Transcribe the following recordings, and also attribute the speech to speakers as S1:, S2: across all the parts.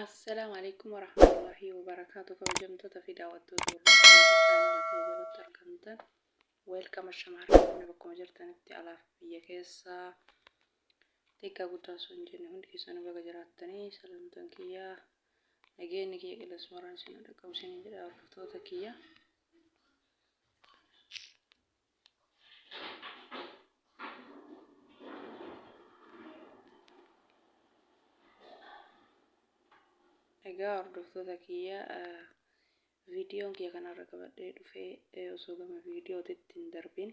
S1: Assalaamu alaikum warahmatullahi wabarakaatu. Kabajamtoota fi daawwattoota hordoftoota chaanala kiyya jalatti argamtan, welcome. Shamarran kun bakkuma jirtanitti, alaaf biyya keessaa, xiqqaa guddaa osoo hin jenne, hundi keessanuu baga jiraattanii. Salamtaan kiyya, nageenyi kiyya qilleensuma isin dhaqqabu isin jedha, hordoftoota kiyya. Egaa hordoftoota kiyya, viidiyoon kiyya kanarra qabadhee dhufee, osoo gama viidiyootitti hin darbin,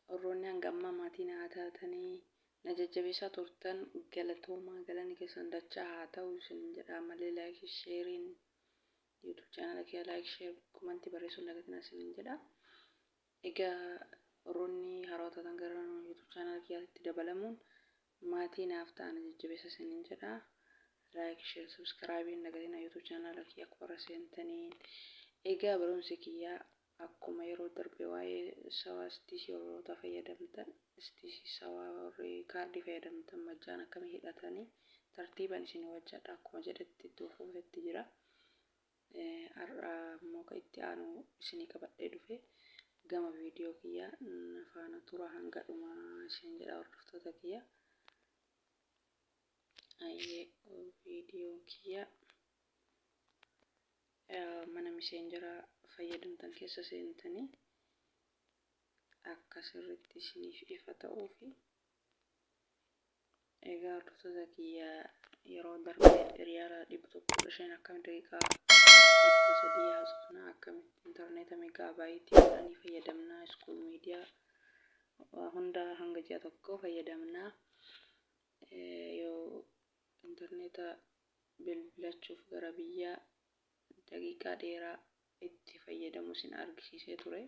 S1: warroonni hanga ammaa maatii naa taatanii na jajjabeessaa turtan, galatoomaa, galanni keessan dachaa haa ta'u isin jedha. Malee like, shareiin YouTube channela kiyya like, share, commentii barreessuun dagatinaa isinin jedha. Egaa warroonni haarawaa taatan gara YouTube channela kiyyaatti dabalamuun maatii naaf ta'an jajjabeessa isinin jedha. Like, share, subscribe hin dagatinaa YouTube channela kiyya akkuma irra seentaniin. Egaa barumsi kiyyaa akkuma yeroo darbe waa'ee sawaa STC warroota fayyadamtan, STC sawaa warri kaardii fayyadamtan, majjaan akkamii hidhatanii tartiiban isin hojjedha akkuma jedhetti itti fufetti jira. Har'a immoo kan itti aanu isinii qabadhee dhufe. Gama viidiyoo kiyyaa na faana tura hanga dhumaa isin jedha, hordoftoota kiyya. Ayyee, viidiyoo kiyya mana Messenger fayyadamtan keessa seentanii akka sirriitti isiniif ifa ta'uufi. Egaa hordoftoota kiyya, yeroo darbe riyaala 115 akkamitti daqiiqaa 300 haasofna, akkamitti intarneeta megabyte 10 fayyadamna, school media hunda hanga ji'a tokko fayyadamna, yoo intarneeta bilbilachuuf gara biyyaa daqiiqaa dheeraa itti fayyadamu isin argisiisee ture.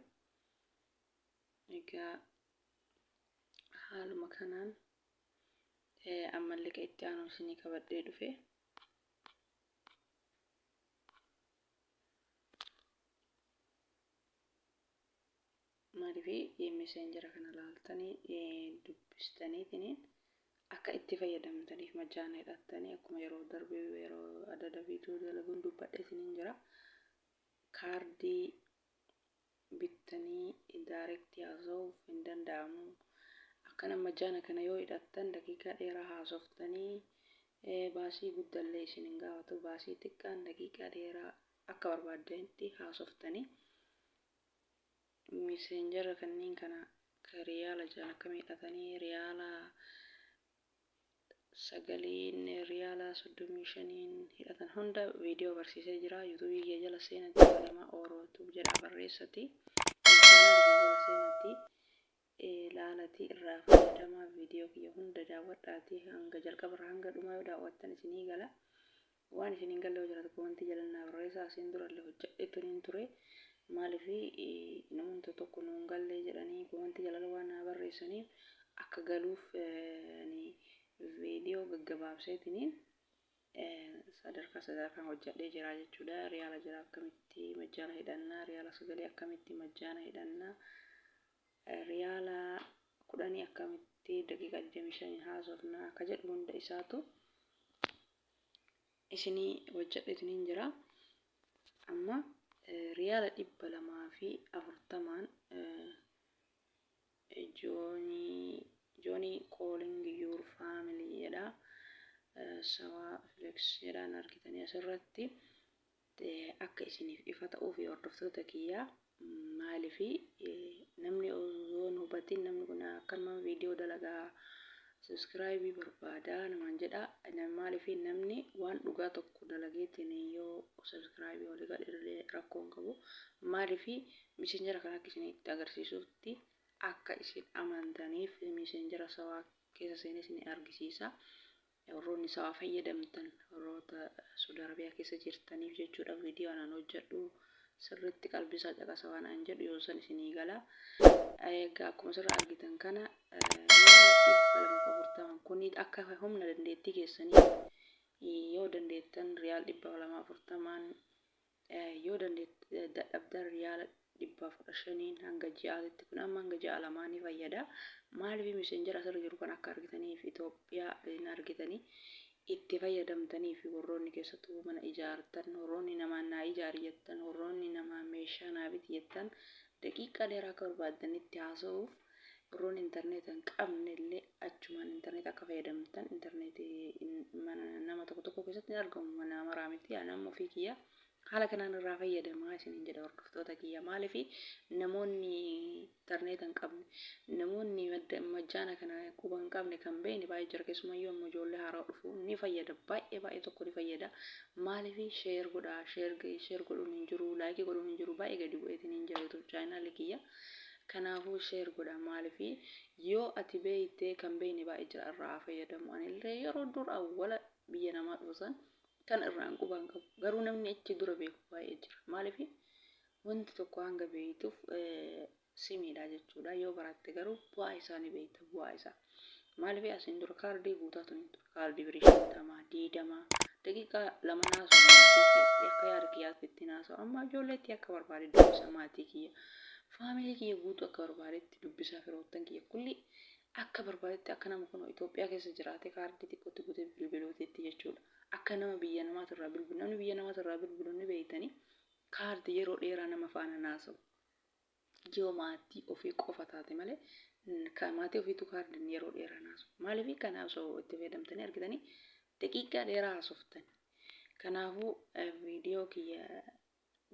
S1: Egaa haaluma kanaan ammallee kan itti aanu isinii qabadhee dhufe. Maaliif Messenger kana laaltanii dubbistaniitiin akka itti fayyadamtaniif, majjaana hidhattanii akkuma yeroo darbe yeroo adada viidiyoo dalaguun dubbadhe isiniin jira. Kaardii bittanii directii haasa'uuf hin danda'amu. Akkana majjaana kana yoo hidhattan daqiiqaa dheeraa haasoftanii, baasii guddallee isin hin gaafatu. Baasii xiqqaan daqiiqaa dheeraa akka barbaaddanitti haasoftanii. Messenger kanneen kana ka riyaala jedhan akkam hidhatanii, riyaala 9n, riyaala 35n hidhatan hunda viidiyoo barsiisee jira. YouTubeii kiyya jala seenati Salimaa Oorootuub jedha barreessati. Chaanala kiyya jala seenati laalati irraa fayyadamaa. Viidiyoo kiyya hunda daawwadhaati, hanga jalqabarraa hanga dhumaa yoo daawwattan isinii gala. Waan isin hin galle yoo jiraate commentii jala naa barreessaa. Asiin durallee hojjedheetu ture. Maaliif namoonni tokko nuun galle jedhanii commentii jalala waan naa barreessaniif, akka galuuf viidiyoo gaggabaabseetiniin sadarkaa sadarkaan hojjedhee jira jechuudha. Riyaala jira akkamitti majjaana hidhannaa, riyaala 9 akkamitti majjaana hidhannaa, riyaala 10 akkamitti daqiiqaa 25 haasofnaa akka jedhu hunda isaatu isinii hojjedheetiniin jira. Amma riyaala 240n join join calling your family jedha. Sawaa Flex jedhaan argitanii asirratti akka isiniif ifa ta'uu fi hordoftoota kiyyaa, maaliif namni osoo hin hubatin namni kun akkanuma viidiyoo dalagaa subscribe barbaada namaan jedha. Maaliif namni waan dhugaa tokko dalageetiin yoo subscribe walii gadhillee rakkoo hin qabu. Maaliif Messenger kana akka isinitti agarsiisutti, akka isin amantaniif Messenger sawaa keessa seenee isin argisiisa. Warroonni sawaa fayyadamtan, warroota Saudi Arabiyaa keessa jirtaniif jechuudha, viidiyoo anaan hojjedhu sirriitti qalbisaa caqasa waan an jedhu yoo san isinii gala. Egaa akkuma asirraa argitan kana, riyaala 240 kun akka humna dandeettii keessanii, yoo dandeettan riyaal 240n, yoo dadhabdan Riyaala 115n hanga ji'aatitti, kun amma hanga ji'a 2 ni fayyada. Maaliif? Messenger asirra jiru kan akka argitaniif, Itoophiyaa hin argitanii itti fayyadamtanii fi warroonni keessattuu mana ijaartan, warroonni namaan naa ijaari jettan, warroonni namaan meeshaa naa biti jettan, daqiiqaa dheeraa akka barbaaddanitti haasa'uuf, warroonni intarneeta hin qabne illee achumaan intarneeta akka fayyadamtan. Intarneetii nama tokko tokko keessatti hin argamu, mana maraa miti. Nama ofii kiyya haala kanaan irraa fayyadamaa isiniin jedha, hordoftoota kiyya. Maaliif? Namoonni intarneeta hin qabne, namoonni majjaana kana quba hin qabne, kan beekne baay'ee jira. Keessumayyuu ammoo ijoollee haaraa dhufu ni fayyada, baay'ee baay'ee tokko ni fayyada. Maaliif? Share godhaa. Share godhuun hin jiru, like godhuun hin jiru, baay'ee gadi bu'eetiin hin jira YouTube channelli kiyya. Kanaafuu share godha. Maaliif? Yoo ati beeyte, kan beekne baay'ee jira, irraa fayyadamu. Anillee yeroo dur awwala biyya namaa dhufu san kan irraan qubaan qabu, garuu namni achi dura beeku baay'ee jira. Maaliif? Wanti tokko hanga beeytuuf simiidha jechuudha. Yoo baratte garuu bu'aa isaa ni beekta, bu'aa isaa. Maaliif? Asiin dura kaardii guutaa tun ture, kaardii birii 50, 20, daqiiqaa 2 naasoo maatii kiyyatti akka yaada kiyyaatti itti naasoo. Amma ijoolleetti akka barbaade dubbisa, maatii kiyya, family kiyya guutuu akka barbaadetti dubbisaa, firoottan kiyya kulli akka barbaadetti, akka nama kun Itoophiyaa keessa jiraate kaardii xiqqootti guutee bilbiluutitti jechuudha. Akka nama biyya namaatirraa bilbilu, namni biyya namaatirraa bilbilu ni beeytanii, kaardii yeroo dheeraa nama faana naasa'u. Yoo maatii ofii qofa taate malee, maatii ofiitu kaardiin yeroo dheeraa naasa'u. Maaliif? Kana osoo itti fayyadamtanii argitanii daqiiqaa dheeraa haasoftan. Kanaafuu viidiyoo kiyya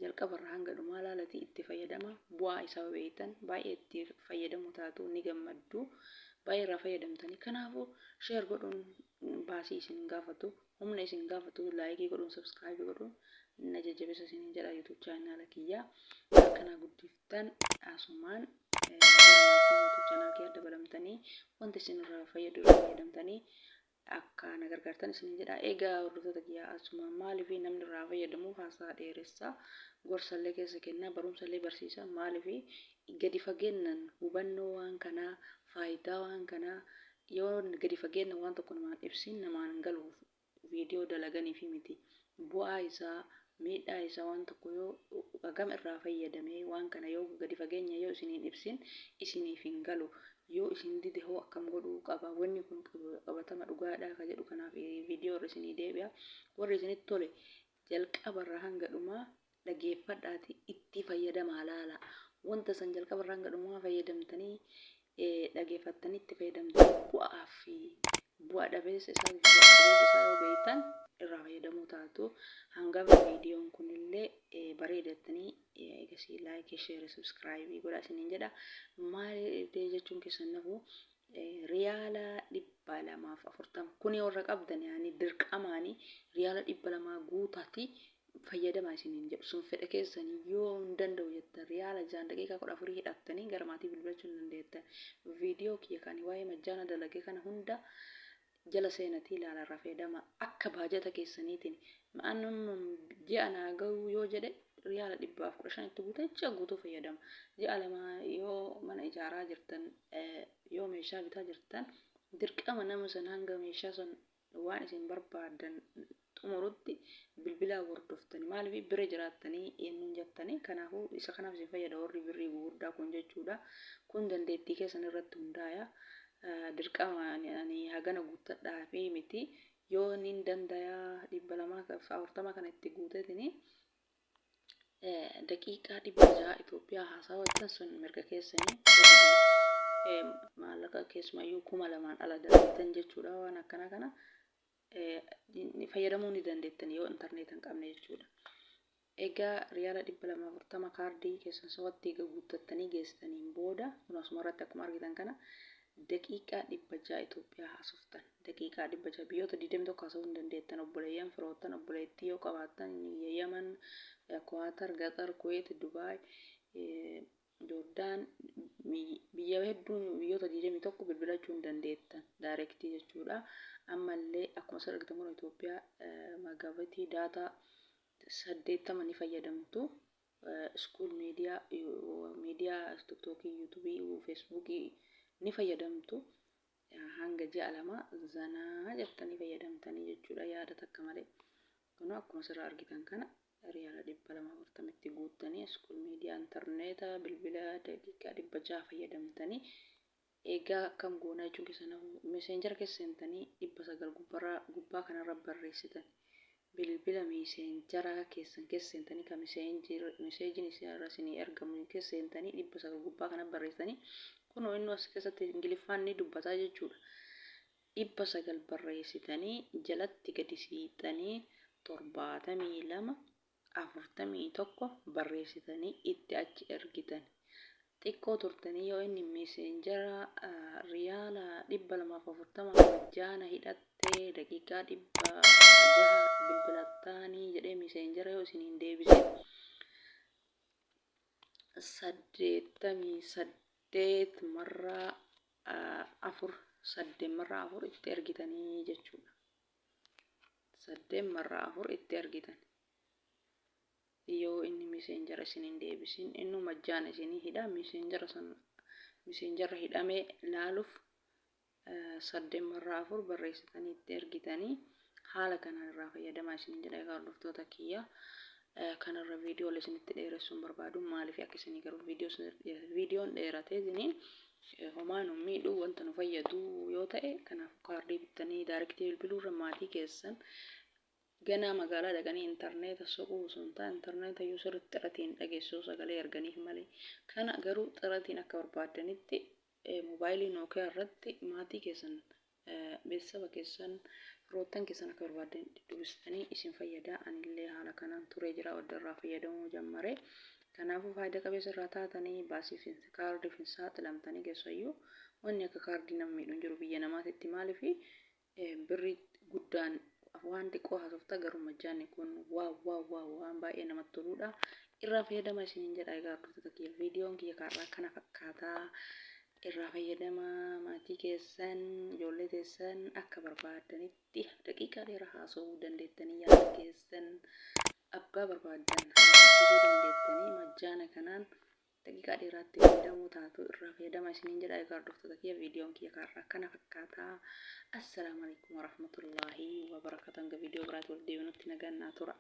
S1: jalqabarraa hanga dhumaa ilaalatii itti fayyadama. Bu'aa isaa beektan, baay'ee itti fayyadamu taatu, ni gammaddu, baay'ee irraa fayyadamtanii. Kanaafuu share godhuun baasii isin gaafatu, humna isin gaafatu. Like godhuun, subscribe godhuun na jajjabeessa isin jedha. YouTube channela kiyyaa akkanaa guddiftan, asumaan gara maatii YouTube channel kiyyaa dabalamtanii wanta isin irraa fayyadu irraa fayyadamtanii akka na gargaartan isin jedha. Egaa hordoftoota kiyyaa, asuma maaliif namni irraa fayyadamu haasaa dheeressaa, gorsallee keessa kennaa, barumsallee barsiisa. Maaliif? Gadi fageennan hubannoo waan kanaa, faayidaa waan kanaa yoo gadi fageennan waan tokko namaan ibsin namaan galuuf viidiyoo dalaganiif miti. Bu'aa isaa, miidhaa isaa, waan tokko yoo hagam irraa fayyadamee, waan kana yoo gadi fageenya yoo isiniin ibsin isiniif hin galu. Yoo isin dide hoo akkam godhuu qaba? Wanni kun qabatama dhugaadha ka jedhu, kanaaf viidiyoo irra isinii deebi'a. Warri isinitti tole jalqabarraa hanga dhumaa dhageeffadhaati itti fayyadamaa laala. Wanta san jalqabarraa hanga dhumaa fayyadamtanii, dhageeffattanii itti fayyadamtanii, bu'aa fi bu'a dhabeessa isaa fi bu'a qabeessa isaa yoo beektan irraa fayyadamuu taatu. Hangam viidiyoon kunillee bareedattanii egasii like, share, subscribe godhaa isiniin jedha. Maal jechuun keessan nafu, riyaala 240 kuni warra qabdan yaani dirqamaanii riyaala 200 guutaati fayyadamaa isiniin jedhu. Sun fedha keessanii. Yoo hin danda'u jettan, riyaala 6 daqiiqaa 14 hidhattanii gara maatii bilbilachuu hin dandeettan. Viidiyoo kiyya kan waa'ee majjaana dalage kana hunda jala seenatii ilaala, irraa fayyadama akka baajata keessaniitiin. Ma'aan ji'a naa gahuu yoo jedhe, riyaala 115tti guutee ji'a guutuu fayyadama. Ji'a 2 yoo mana ijaaraa jirtan, yoo meeshaa bitaa jirtan, dirqama nama san hanga meeshaa san waan isin barbaadan xumurutti bilbilaa hordoftanii, maaliif bira jiraattanii eenyuun jettanii. Kanaafuu isa kanaaf isin fayyada warri birrii gugurdaa kun jechuudha. Kun dandeettii keessan irratti hundaaya. Dirqama ani hagana guuttadhaa fi miti. Yoo nin dandayaa 240 kana itti guutetini daqiiqaa 600 Itoophiyaa haasawattan, sun mirga keessanii. Maallaqa keessumayyuu 2000n ala darbitan jechuudha. Waan akkana kana fayyadamuu ni dandeettan yoo intarneeta hin qabne jechuudha. Egaa riyaala 240 kaardii keessan sawatti guuttattanii geessitaniin booda, kun asuma irratti akkuma argitan kana daqiiqaa 600 Itoophiyaa haasoftan. Daqiiqaa 600 biyyoota 21 haasa'uu hin dandeettan. Obboleeyyan, firoottan, obboleettii yoo qabaattan, Yaman, Kuwaatar, Qatar, Kuweet, Dubaay, Joordaan, biyya hedduu, biyyoota 21 bilbilachuu hin dandeettan direct jechuudha. Ammallee akkuma asirra argitan kun Itoophiyaa megabyte data 80 ni fayyadamtu. School media, miidiyaa TikTokii, YouTubeii, Facebookii ni fayyadamtu. Hanga ji'a 2 zanaa jettanii fayyadamtanii jechuudha, yaada takka malee. Kun akkuma asirraa argitan kana Riyaala 240tti guuttanii school miidiyaa intarneeta bilbila daqiiqaa 600 fayyadamtanii. Egaa akkam goonaa jechuun keessan Messenger keessa seentanii 900 gubbarraa gubbaa kanarra barreessitan. Bilbila Messenger keessan keessa seentanii, kan meseejiin irra isinii ergamu keessa seentanii, 900 gubbaa kana barreessitanii, kunoo inni as keessatti Ingiliffaan ni dubbataa jechuudha. 900 barreessitanii jalatti gadi siixanii 72 41 barreessitanii itti achi ergitan. Xiqqoo turtanii yoo inni Messenger riyaala 240 majjaana hidhattee daqiiqaa 600 bilbilattaanii jedhee Messenger yoo isiniin deebise, 88 marraa afur, saddeet marraa afur itti ergitanii jechuudha. Saddeet marraa afur itti ergitan. Yoo inni Messenger isiniin deebisin, innuu majjaana isinii hidha. Messenger san Messenger hidhamee laaluuf saddeet marraa afur barreessitanii itti ergitanii haala kanaan irraa fayyadamaa isiniin jedha. Egaa hordoftoota kiyya, kanarra viidiyoo isinitti dheeressuun barbaadu. Maaliif akka isinii garuu viidiyoon dheeratee isiniin homaa nu miidhu, wanta nu fayyadu yoo ta'e. Kanaaf kaardii bittanii direct bilbiluurra maatii keessan ganaa magaalaa dhaqanii intarneeta soquu osoo hin taane, intarneeta iyyuu sirriitti xiratiin dhageessisuu sagalee erganiif malee. Kana garuu xiratiin akka barbaaddanitti moobaayilii Nookiyaa irratti maatii keessan, beeksisa keessan, firoottan keessan akka barbaaddanitti dubbistanii isin fayyada. Anillee haala kanaan turee jira, odda irraa fayyadamuu jammare. Kanaafuu faayidaa qabeessa irraa taatanii baasii kaardiif hin saaxilamtanii. Keessayyuu wanni akka kaardii nama miidhu hin jiru biyya namaatitti. Maaliif birrii guddaan waan xiqqoo haasofta? Garuu majjaanni kun wow wow wow, waan baay'ee namatti toludha. Irraa fayyadama isiniin jedha. Egaa hordoftoota kiyya, viidiyoon kiyya kaarraa kana fakkaataa. Irraa fayyadama, maatii keessan, ijoollee teessan akka barbaaddanitti daqiiqaa dheeraa haasa'uu dandeettanii, yaada keessan abbaa barbaaddan haasofsiisuu dandeettanii, majjaana kanaan daqiiqaa dheeraatti fayyadamuu taatu. Irraa fayyadama isiniin jedha. Egaa hordoftoota kiyya, viidiyoon kiyya kaarraa kana fakkaataa. Assalaamu alaikum warahmatullaahi wabarakatuh. Hanga viidiyoo biraatti wal deebinutti nagaan naa tura.